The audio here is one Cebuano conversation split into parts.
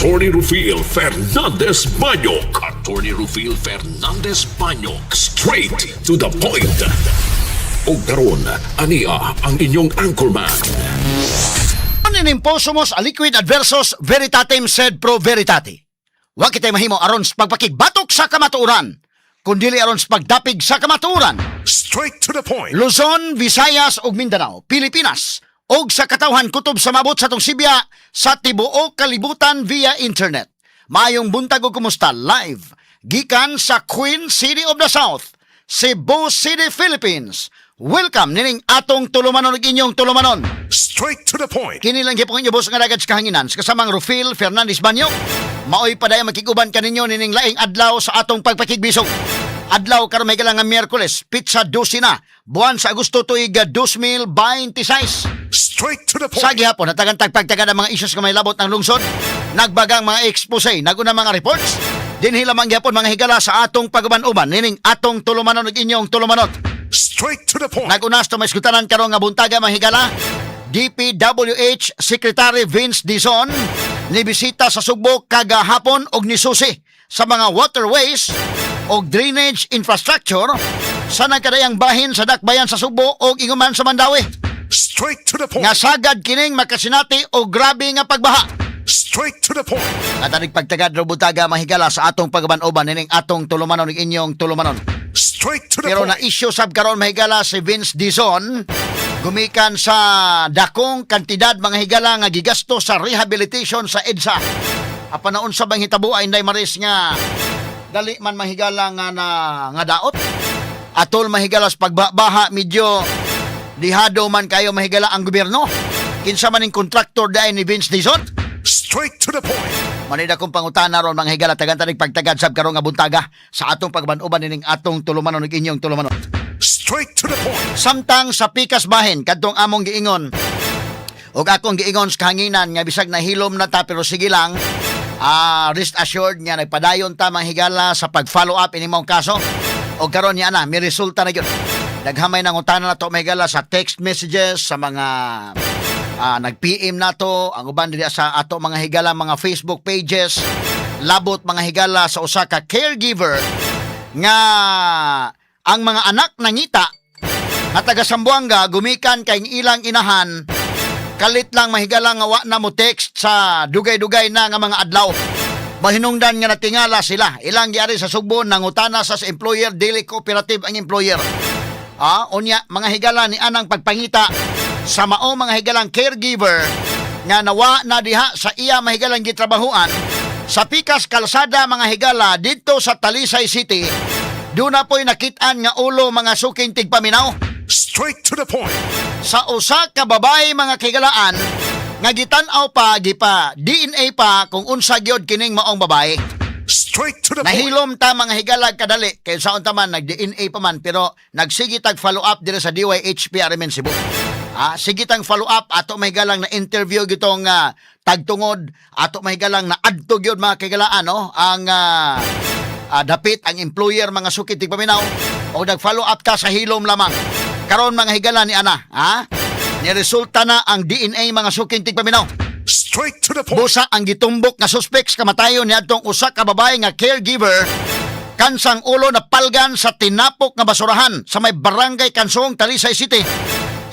Attorney Rufil Fernandez Banyok. Attorney Rufil Fernandez Banyok. Straight to the point. Og karon, ania ang inyong anchorman. Imposumus aliquid adversus veritatem sed pro veritate. Wa kitay mahimo aron sa pagpakigbatok sa kamatuoran, kundili aron sa pagdapig sa kamatuoran. Straight to the point. Luzon, Visayas ug Mindanao, Pilipinas ug sa katawhan kutob sa mabot sa atong sibya sa tibuok kalibutan via internet. Maayong buntag ug kumusta live gikan sa Queen City of the South, Cebu City, Philippines. Welcome nining atong tulumanon ug inyong tulumanon. Straight to the point. Kini lang gyapon inyo boss nga dagad sa kahanginan sa kasamang Rufil Fernandez Banyo. Maoy padayon makiguban kaninyo nining laing adlaw sa atong pagpakigbisog. Adlaw karon may nga Miyerkules, petsa 12 na, buwan sa Agosto tuig 2026. Straight to the point. Sa gihapon, natagan tagpagtagan ang mga isyus nga may labot ng lungsod, nagbagang mga expose, naguna mga reports, dinhi lamang gihapon, mga higala, sa atong paguban-uban nining atong tulumanon ug inyong tulumanon. Straight to the point. Nagunas to may iskutanan karon nga buntaga, mga higala. DPWH Secretary Vince Dizon ni bisita sa Sugbo kagahapon og nisusi sa mga waterways og drainage infrastructure sa nagkadayang bahin sa dakbayan sa Sugbo og inguman sa Mandaue. Straight to the point. Nga sagad kining makasinati og grabe nga pagbaha. Straight to the point. At aning pagtagad robutaga, mahigala, sa atong pagaban-uban nining atong tulumanon ug inyong tulumanon. Straight to the Pero point. na issue sab karon, mahigala, si Vince Dizon gumikan sa dakong kantidad, mga higala, nga gigasto sa rehabilitation sa EDSA. Apan naunsa bang hitabo ay, Inday Maris, nga dali man, mahigala, nga na nga daot? Atol, mahigala, sa pagbabaha, medyo dihado man kayo, mahigala, ang gobyerno. Kinsa man ning kontraktor dahil ni Vince Dizon? Straight to the point. Manida kong pangutana ron, mga higala, tagan tanig pagtagad sab karon nga buntaga sa atong pagban-uban nining atong tulumanon ug inyong tulumanon. Straight to the point. Samtang sa pikas bahin, kadtong among giingon ug akong giingon sa kahanginan nga bisag nahilom na ta, pero sige lang, rest assured nga nagpadayon ta, mga higala, sa pag-follow up ini maong kaso. Og karon niya na may resulta na gyud. Naghamay nang utana na to, mga higala, sa text messages sa mga nag-PM nato ang uban diri sa ato, mga higala, mga Facebook pages, labot, mga higala, sa usa ka caregiver nga ang mga anak nangita nga taga Sambuanga gumikan kay ilang inahan kalit lang, mahigala, nga wa na mo text sa dugay-dugay na nga mga adlaw. Mahinungdan nga natingala sila. Ilang giari sa Sugbo, nangutana sa employer, dili cooperative ang employer. Unya, mga higala, ni anang pagpangita sa mao, mga higalang caregiver nga nawa na diha sa iya, mahigalang gitrabahuan sa pikas kalsada, mga higala, didto sa Talisay City. Doon na po'y nakitaan nga ulo, mga suking tigpaminaw, Straight to the point. sa usa ka babae, mga kahigalaan, nga gitan-aw pa, gipa DNA pa kung unsa gyud kining maong babae. Straight to the point. Nahilom ta, mga higala, kadali kay saon ta man nag DNA pa man, pero nagsige tag follow up dire sa DYHP RMN Cebu. Sige tang follow up ato mahigalang na interview gitong tagtungod ato, mahigalang na adto gyud, mga kahigalaan, no, ang dapit ang employer, mga suki tigpaminaw, o nag-follow up ta sa hilom lamang. Karon, mga higala, ni ana ha ni resulta na ang DNA, mga suking tigpaminaw. Straight to the point. Busa ang gitumbok nga suspects kamatayon niadtong usa ka babae nga caregiver kansang ulo na palgan sa tinapok nga basurahan sa may Barangay Kansong, Talisay City.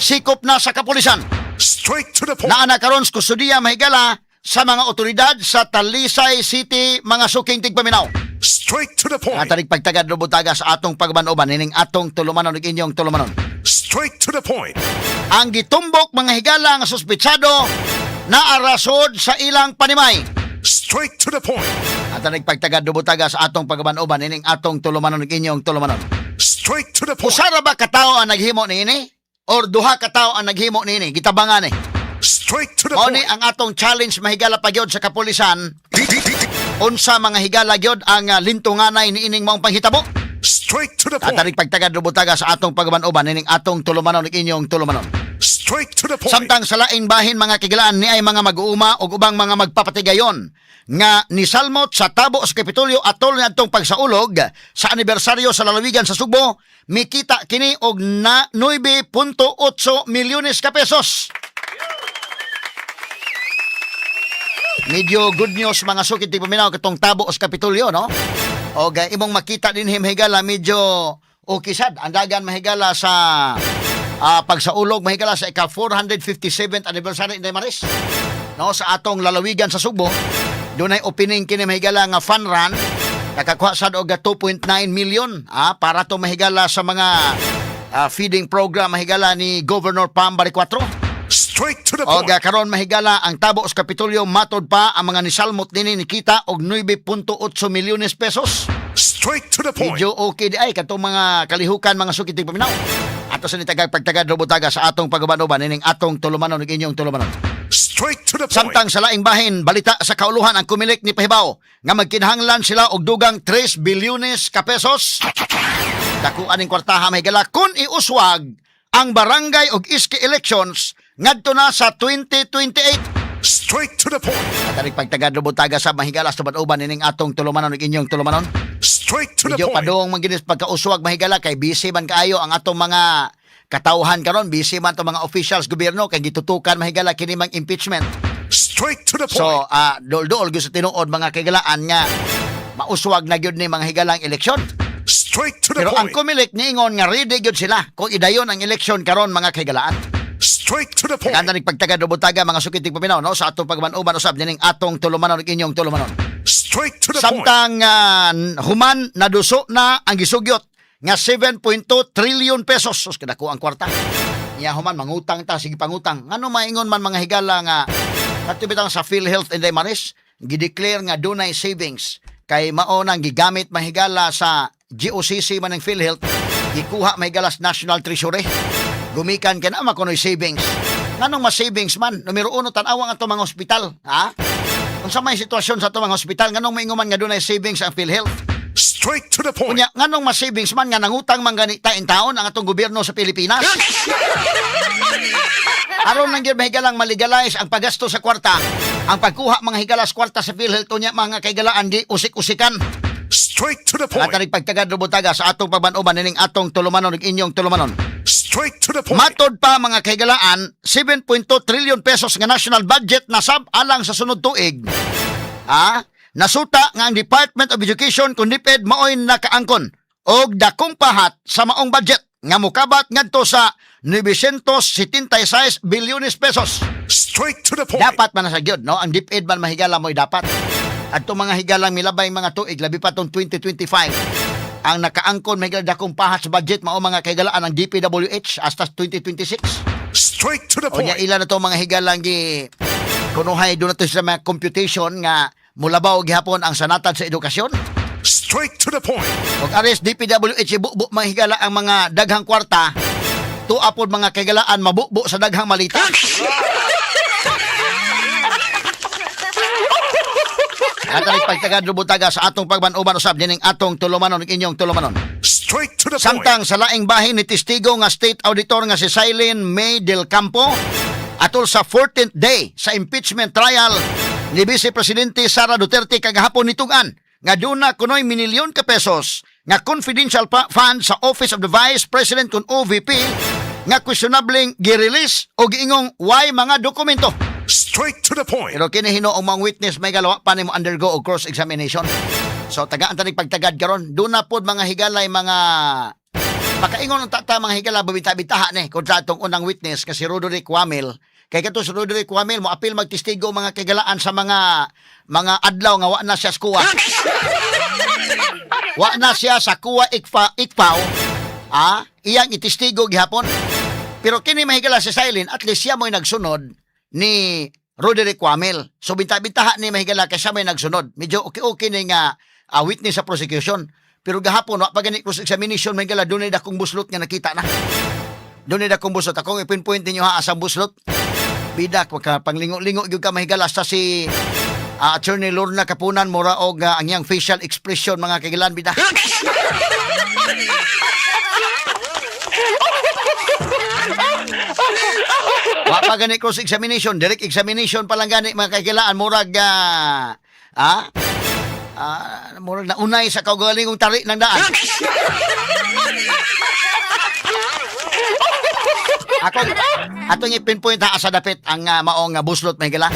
Sikop na sa kapulisan. Straight to the point. Naa na karon sa kustudiya, mahigala, sa mga otoridad sa Talisay City, mga suking tigpaminaw. Straight to the point. Katarig pagtagad rubutaga sa atong pagban-uban nining atong tulumanon ug inyong tulumanon. Straight to the point. Ang gitumbok, mga higala, nga suspitsado naarasod sa ilang panimay. Straight to the point. At ang nagpagtagad dubutaga sa atong pagban-uban nining atong tulumanon ug inyong tulumanon. Straight to the point. Usa ra ba katawo ang naghimo niini? Or duha katawo ang naghimo niini? Gitabangan ni. Straight to the Mao ni point. ang atong challenge, mahigala, pa gyud sa kapulisan. Unsa, mga higala, gyud ang lintunganay niining maong panghitabo? Straight to the point. At pagtagad rubutaga sa atong pagban-uban nining atong tulumanon ug inyong tulumanon. Straight to the point. Samtang sa laing bahin, mga kigalaan, ni ay mga mag-uuma ug ubang mga magpapatigayon nga nisalmot sa tabo sa Kapitolyo atol niadtong pagsaulog sa anibersaryo sa lalawigan sa Sugbo, mikita kini og na 9.8 milyones ka pesos. Medyo good news, mga suki tigpaminaw, katong tabo sa Kapitolyo, no? O imong makita din higala, medyo okay sad ang dagan, mahigala, sa pagsaulog, mahigala, sa ika 457th anniversary, Inday Maris, no, sa atong lalawigan sa Sugbo. Dunay opening kini, mahigala, nga fun run, nakakuha sad og 2.9 million para to, mahigala, sa mga feeding program, mahigala, ni Governor Pam Baricuatro. Straight to the Og point. Karon, mahigala, ang tabo sa Kapitolyo, matod pa ang mga nisalmot dinhi, nikita og 9.8 milyones pesos. Straight to the point. Medyo okay di ay katong mga kalihukan, mga suki tigpaminaw. Ato sa nitagag pagtagad robutaga sa atong pag-uban-uban ining atong tulumanon ug inyong tulumanon. Straight to the point. Samtang sa laing bahin, balita sa kauluhan, ang Comelec ni pahibaw nga magkinahanglan sila og dugang 3 bilyones ka pesos. Dako aning kwartaha, mahigala, kun iuswag ang barangay og SK elections ngadto na sa 2028. Straight to the point. At aning pagtagad lubutaga sa, mahigala, sa uban ining atong tulumanon ug inyong tulumanon. Straight to the Medyo point. padung man ginis pagkauswag, mahigala, kay busy man kaayo ang atong mga katawhan karon, busy man tong mga officials gobyerno kay gitutukan, mahigala, kini mang impeachment. Straight to the point. So, dol-dol gyud sa tinuod, mga kaigalaan, nga mauswag na gyud ni mga higalang eleksyon. Straight to the Pero ang point. Comelec niingon nga ready gyud sila kung idayon ang eleksyon karon, mga kaigalaan. Straight to the point. Kanda ning pagtagad butaga, mga suki tigpaminaw, no, sa atong pagman-uban usab nining atong tulumanon ug inyong tulumanon. Straight to the point. Samtang human naduso na ang gisugyot nga 7.2 trillion pesos. Sus, kadako ang kwarta. Nya human mangutang ta, sige pangutang. Ngano maingon man, mga higala, nga kato bitang sa PhilHealth, Inday Maris, gideclare nga dunay savings kay mao nang gigamit, mahigala, sa GOCC man ang PhilHealth, gikuha, mahigala, sa National Treasury. Gumikan kay na makunoy savings. Nganong mas savings man? Numero uno, tan-awa nga mga ospital, ha? Unsa may sitwasyon sa atong mga ospital, nganong maingon man nga dunay savings ang PhilHealth? Straight to the point. Unya, nganong mas savings man nga nangutang man gani ta taon ang atong gobyerno sa Pilipinas? Aron lang gyud, mahigalang, malegalize ang paggasto sa kwarta. Ang pagkuha, mga higalas, kwarta sa PhilHealth unya, mga kaigalaan, di usik-usikan. Straight to the point. At pagtagad rubutaga sa atong pagban-uban nining atong tulumanon ug inyong tulumanon. Straight to the point. Matod pa, mga kahigalaan, 7.2 trillion pesos nga national budget na sab alang sa sunod tuig. Nasuta nga ang Department of Education kun DepEd maoy nakaangkon og dakong pahat sa maong budget nga mukabat ngadto sa 976 bilyones pesos. Straight to the point. Dapat man na sa gyud, no? Ang DepEd man, mahigala, mo'y dapat. At mga higalang milabay mga tuig, labi pa tong 2025, ang nakaangkon, mahigala, dakong pahat sa budget mao, mga kahigalaan, ang DPWH hasta 2026. Straight to the O nya point. ila na to, mga higalang, gi kunuhay doon na to sa mga computation nga mulabaw gihapon ang sanatad sa edukasyon. Straight to the point. Og ares DPWH ibubo, mga higala, ang mga daghang kwarta, tuwa pod, mga kahigalaan, mabubo sa daghang malita. At ang pagtagad butaga sa atong pagban-uban usab dining atong tulumanon ug inyong tulumanon. Straight to the point. Samtang sa laing bahin, ni testigo nga state auditor nga si Silene May del Campo atol sa 14th day sa impeachment trial ni Vice Presidente Sara Duterte kagahapon, nitug-an nga duna kunoy minilyon ka pesos nga confidential fund sa Office of the Vice President kun OVP nga questionableng gi-release o giingong way mga dokumento. Straight to the point. Pero kini hinuong mga witness may galawa pa nimo undergo og cross examination. So tagaan ta ning pagtagad karon. Duna pod, mga higalay, mga makaingon ang tata, mga higala, babita-bitaha ni kontra atong unang witness kasi Roderick Wamil. Kay kato si Roderick Wamil mo apil magtestigo, mga kahigalaan, sa mga adlaw nga wa na siya sa kuwa. Wa na siya sa kuwa ikpaw, iyang itestigo gihapon. Pero kini, mahigala, si Silene, at least siya mo'y nagsunod ni Roderick Wamil. So binta-bintaha ni, mahigala, kay siya may nagsunod. Medyo okay-okay ni nga witness sa prosecution. Pero gahapon, wa pa gani cross examination, mahigala, dunay dakong buslot nga nakita na. Dunay dakong buslot. Akong ipinpoint ninyo ha, asang buslot. Bidak, wag panglingo-lingo gyud ka, mahigala, sa si Attorney Lorna Kapunan, mura og ang iyang facial expression, mga kagilan, bida. Wa pa gani cross examination, direct examination pa lang gani, mga kagilaan, murag murag naunay sa kaugalingong tari ng daan. Ako atong ipinpoint ha, sa dapit ang maong buslot, may gala.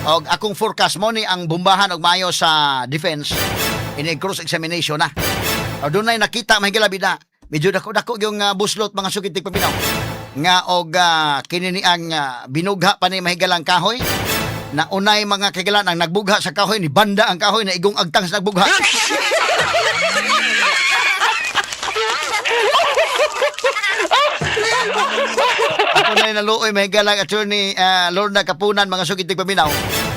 Og akong forecast mo ni ang bumbahan og maayo sa defense ini cross examination na. O dunay nakita, mahigala, bida. Medyo dako-dako yung buslot, mga sukit tigpaminaw. Nga og kini ni ang binugha pa ni, mahigalang, kahoy. Na unay, mga kahigalan, ang nagbugha sa kahoy ni banda ang kahoy na igong agtang sa nagbugha. Ako na naluoy, mahigalang, Attorney Lorna Kapunan, mga sukit tigpaminaw.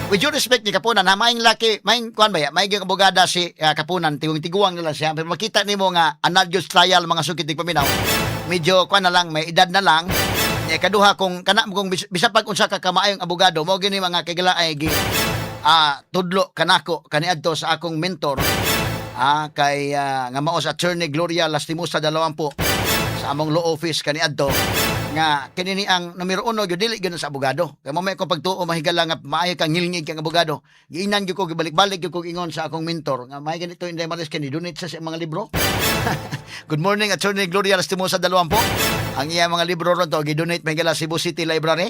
With due respect ni Kapunan, ha, maing laki, maing kuan ba ya, maing abogada si Kapunan, tiguang tiguang na lang siya. Pero makita nimo nga anad trial, mga sukit tigpaminaw. Medyo kuan na lang, may edad na lang. Eh, kaduha kung kana kung bisa pag unsa ka kamaayong abogado, mao gini, mga kigala, ay gi tudlo kanako kaniadto sa akong mentor kay nga mao sa Attorney Gloria Lastimosa Dalawampo sa among law office kaniadto, nga kini ni ang numero uno gyud, dili gyud sa abogado kay mo may ko pagtuo, mahigala, nga maayo kang ngilngig kang abogado. Giinan gyud ko, gibalik-balik gyud ko ingon sa akong mentor nga may ganito Inday Maris kani donate sa mga libro. Good morning, Attorney Gloria Lastimosa Dalawampo. Ang iya mga libro ron to gidonate, mahigala, Cebu City Library.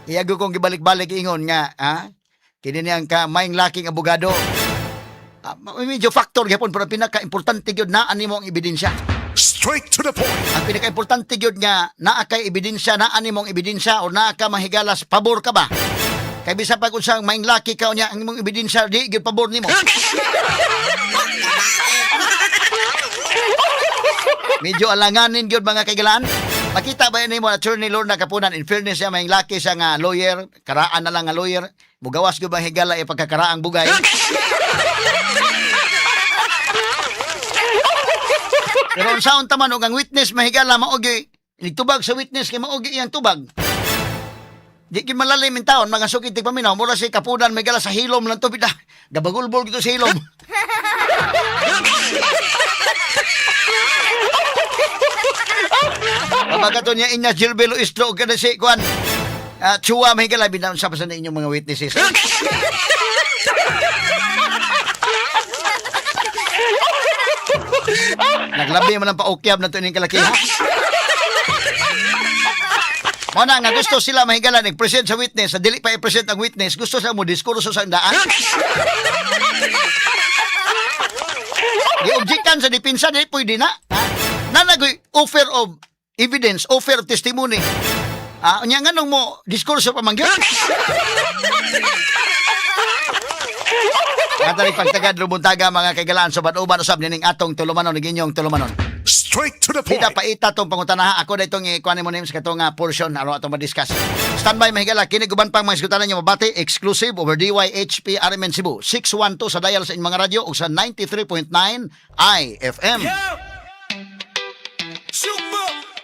Iya gyud kong gibalik-balik ingon nga kini ni ang ka maing laking abogado. Medyo factor gyapon, pero pinaka-importante gyud naa nimo ang ebidensya. Straight to the point. Ang pinaka-importante gyud nga naa kay ebidensya, naa nimong ebidensya o naa ka mahigalas pabor ka ba? Kay bisa pag unsang maing laki ka, unya ang imong ebidensya di gyud pabor nimo. Medyo alanganin gyud, mga kaigalaan. Makita ba nimo, Attorney Lorna Kapunan, in fairness siya, maing laki siya nga lawyer, karaan na lang nga lawyer, mugawas gyud bang higala ipagkakaraang bugay. Pero unsaon ta man og ang witness, mahigala, mao gyud nagtubag sa witness kay mao gyud iyang tubag. Di gyud malalim in taon, mga sukit paminaw, mura si Kapunan, mahigala, sa hilom lang tubig ah. Gabagulbol gito sa hilom. Pamagato niya inya Gilbelo Istro og kada si kuan. Chua, mahigala, binaon sa pa sa inyong mga witnesses. Naglabi man ang paukyab na to ining kalaki, ha? Mo na nga gusto sila, mahigala, nag-present sa witness, sa dili pa i-present ang witness, gusto sa mo diskurso sa daan. Gi-objectan sa depensa, di pwede na. Ha? Nanagoy offer of evidence, offer of testimony. Unya nganong mo diskurso pa man gyud? Katari pagtagad rubuntaga, mga kaigalaan, sa uban usab nining atong tulumanon ug inyong tulumanon. Straight to the point. Kita paita tong pangutana. Ako na itong ikuan mo sa katong portion aron atong ma-discuss. Standby, mahigala, kini guban pang mga isgutanan niyo mabati exclusive over DYHP RMN Cebu 612 sa dial sa inyong mga radyo ug sa 93.9 IFM.